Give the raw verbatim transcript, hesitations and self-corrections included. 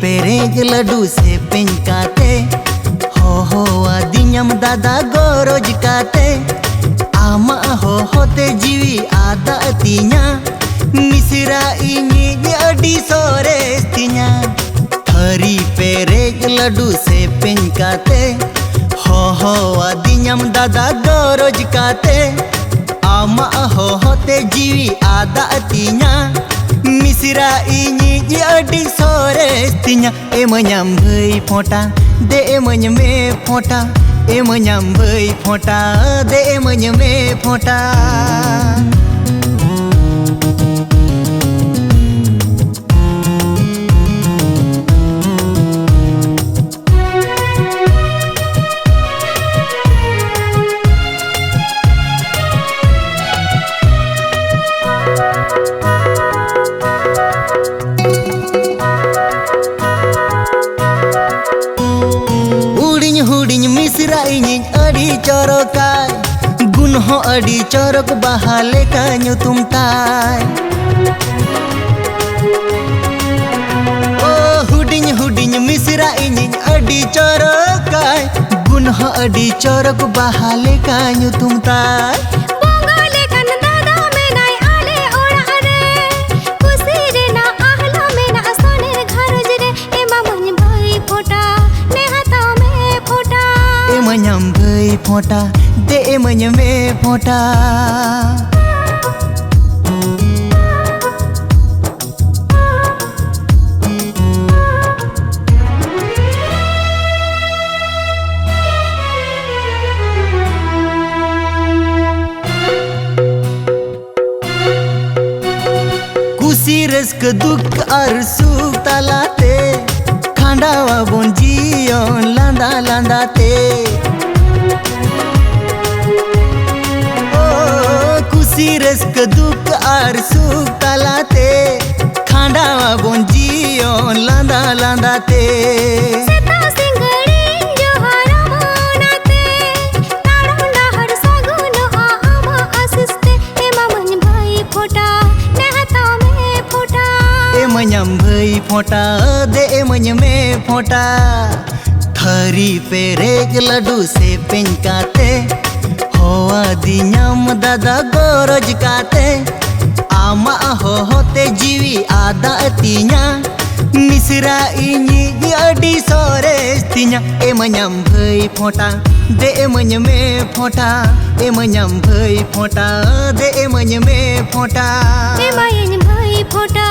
ᱯᱮᱨᱮᱡ ᱞᱟᱹᱰᱩ ᱥᱮᱯᱮᱧ ᱠᱟᱛᱮ, ᱦᱚᱦᱚᱣᱟᱫᱤᱧᱟᱢ ᱫᱟᱫᱟ ᱜᱚᱨᱚᱡᱽ ᱠᱟᱛᱮ᱾ ᱟᱢᱟᱜ ᱦᱚᱦᱚ ᱛᱮ ᱡᱤᱣᱤ ᱟᱫᱟᱜ ᱛᱤᱧᱟ, ᱢᱤᱥᱨᱟ ᱤᱧᱤᱡ ᱟᱹᱰᱤ ᱥᱚᱨᱮᱥ ᱛᱤᱧᱟ᱾ ᱛᱷᱟᱹᱨᱤ ᱯᱮᱨᱮᱡ ᱞᱟᱹᱰᱩ ᱥᱮᱯᱮᱧ ᱠᱟᱛᱮ, ᱦᱚᱦᱚᱣᱟᱫᱤᱧᱟᱢ ᱫᱟᱫᱟ ᱜᱚᱨᱚᱡᱽ ᱠᱟᱛᱮ᱾ ᱟᱢᱟᱜ ᱦᱚᱦᱚ ᱛᱮ ᱡᱤᱣᱤ ᱟᱫᱟᱜ ᱛᱤᱧᱟ, ᱢᱤᱥᱨᱟ ᱤᱧᱤᱡ ᱟᱹᱰᱤ ᱥᱚᱨᱮᱥ ᱛᱤᱧᱟ᱾ ᱮᱢᱟᱹᱧᱟᱢ ᱵᱷᱟᱹᱭ ᱯᱷᱚᱴᱟ, ᱫᱮ ᱮᱢᱟᱹᱧ ᱢᱮ ᱯᱷᱚᱴᱟ, ᱮᱢᱟᱹᱧᱟᱢ ᱵᱷᱟᱹᱭ ᱯᱷᱚᱴᱟ, ᱫᱮ ᱮᱢᱟᱹᱧ ᱢᱮ ᱯᱷᱚᱴᱟ᱾ ᱦᱩᱰᱤᱧ ᱦᱩᱰᱤᱧ ᱢᱤᱥᱨᱟ ᱤᱧᱤᱡ ᱟᱹᱰᱤ ᱪᱚᱨᱚᱠᱟᱭ, ᱜᱩᱱ ᱦᱚᱸ ᱟᱹᱰᱤ ᱪᱚᱨᱚᱠ ᱵᱟᱦᱟ ᱞᱮᱠᱟ ᱧᱩᱛᱩᱢ ᱛᱟᱭ᱾ ᱳ ᱦᱩᱰᱤᱧ ᱦᱩᱰᱤᱧ ᱢᱤᱥᱨᱟ ᱤᱧᱤᱡ ᱟᱹᱰᱤ ᱪᱚᱨᱚᱠᱟᱭ, ᱜᱩᱱ ᱦᱚᱸ ᱟᱹᱰᱤ ᱪᱚᱨᱚᱠ ᱵᱟᱦᱟ ᱞᱮᱠᱟ ᱧᱩᱛᱩᱢ ᱛᱟᱭ᱾ ᱵᱚᱸᱜᱟ ᱞᱮᱠᱟᱱ ᱫᱟᱫᱟ ᱢᱮᱱᱟᱭ ᱟᱞᱮ ᱚᱲᱟᱜ ᱨᱮ, ᱠᱩᱥᱤ ᱨᱮᱱᱟᱜ ᱟᱦᱞᱟ ᱢᱮᱱᱟᱜᱼᱟ ᱥᱚᱱᱮᱨ ᱜᱷᱟᱨᱚᱸᱡᱽ ᱨᱮ᱾ ᱮᱢᱟᱢᱟᱹᱧ ᱵᱷᱟᱹᱭ ᱯᱷᱚᱴᱟ, ᱱᱮ ᱦᱟᱛᱟᱣ ᱢᱮ ᱯᱷᱚᱴᱟ᱾ ᱮᱢᱟᱹᱧᱟᱢ ᱵᱷᱟᱹᱭ ᱯᱷᱚᱴᱟ, ᱫᱮ ᱮᱢᱟᱹᱧ ᱢᱮ ᱯᱷᱚᱴᱟ᱾ ᱠᱩᱥᱤ ᱨᱟᱹᱥᱠᱟᱹ ᱫᱩᱠ ᱟᱨ ᱥᱩᱠ ᱛᱟᱞᱟᱛᱮ, ᱠᱷᱟᱸᱰᱟᱣ ᱟᱵᱚᱱ ᱡᱤᱭᱚᱱ ᱞᱟᱸᱫᱟ ᱞᱟᱸᱫᱟ ᱛᱮ᱾ ᱳ, ᱠᱩᱥᱤ ᱨᱟᱹᱥᱠᱟᱹ ᱫᱩᱠ ᱟᱨ ᱥᱩᱠ ᱛᱟᱞᱟᱛᱮ, ᱠᱷᱟᱸᱰᱟᱣ ᱟᱵᱚᱱ ᱡᱤᱭᱚᱱ ᱞᱟᱸᱫᱟ ᱞᱟᱸᱫᱟ ᱛᱮ᱾ ᱥᱮᱛᱟᱜ ᱥᱤᱸᱜᱟᱹᱲᱤᱧ ᱡᱚᱦᱟᱨᱟᱢᱟ ᱚᱱᱟᱛᱮ, ᱛᱟᱲᱟᱢ ᱰᱟᱦᱟᱨ ᱥᱟᱹᱜᱩᱱᱚᱜᱼᱟ ᱟᱢᱟᱜ ᱟᱥᱤᱥ ᱛᱮ᱾ ᱮᱢᱟᱢᱟᱹᱧ ᱵᱷᱟᱹᱭ ᱯᱷᱚᱴᱟ, ᱱᱮ ᱦᱟᱛᱟᱣ ᱢᱮ ᱯᱷᱚᱴᱟ᱾ ᱮᱢᱟᱹᱧᱟᱢ ᱵᱷᱟᱹᱭ ᱯᱷᱚᱴᱟ, ᱫᱮ ᱮᱢᱟᱹᱧ ᱤᱢᱟᱹᱧ ᱢᱮ ᱯᱷᱚᱴᱟ᱾ ᱛᱷᱟᱹᱨᱤ ᱯᱮᱨᱮᱡ ᱞᱟᱹᱰᱩ ᱥᱮᱯᱮᱧ ᱠᱟᱛᱮ, ᱦᱚᱣᱟᱫᱤᱧᱟᱢ ᱫᱟᱫᱟ ᱜᱚᱨᱚᱡ ᱠᱟᱛᱮ᱾ ᱟᱢᱟᱜ ᱦᱚᱦᱚ ᱛᱮ ᱡᱤᱣᱤ ᱟᱫᱟᱜ ᱛᱤᱧᱟ, ᱢᱤᱥᱨᱟ ᱤᱧᱤᱡ ᱟᱹᱰᱤ ᱥᱚᱨᱮᱥ ᱛᱤᱧᱟ᱾ ᱮᱢᱟᱹᱧᱟᱢ ᱵᱷᱟᱹᱭ ᱯᱷᱚᱴᱟ, ᱫᱮ ᱮᱢᱟᱹᱧ ᱢᱮ ᱯᱷᱚᱴᱟ᱾ ᱮᱢᱟᱹᱧᱟᱢ ᱵᱷᱟᱹᱭ ᱯᱷᱚᱴᱟ, ᱫᱮ ᱮᱢᱟᱹᱧ ᱢᱮ ᱯᱷᱚᱴᱟ᱾ ᱮᱢᱟᱭᱟᱹᱧ ᱵᱷᱟᱹᱭ ᱯᱷᱚᱴᱟ,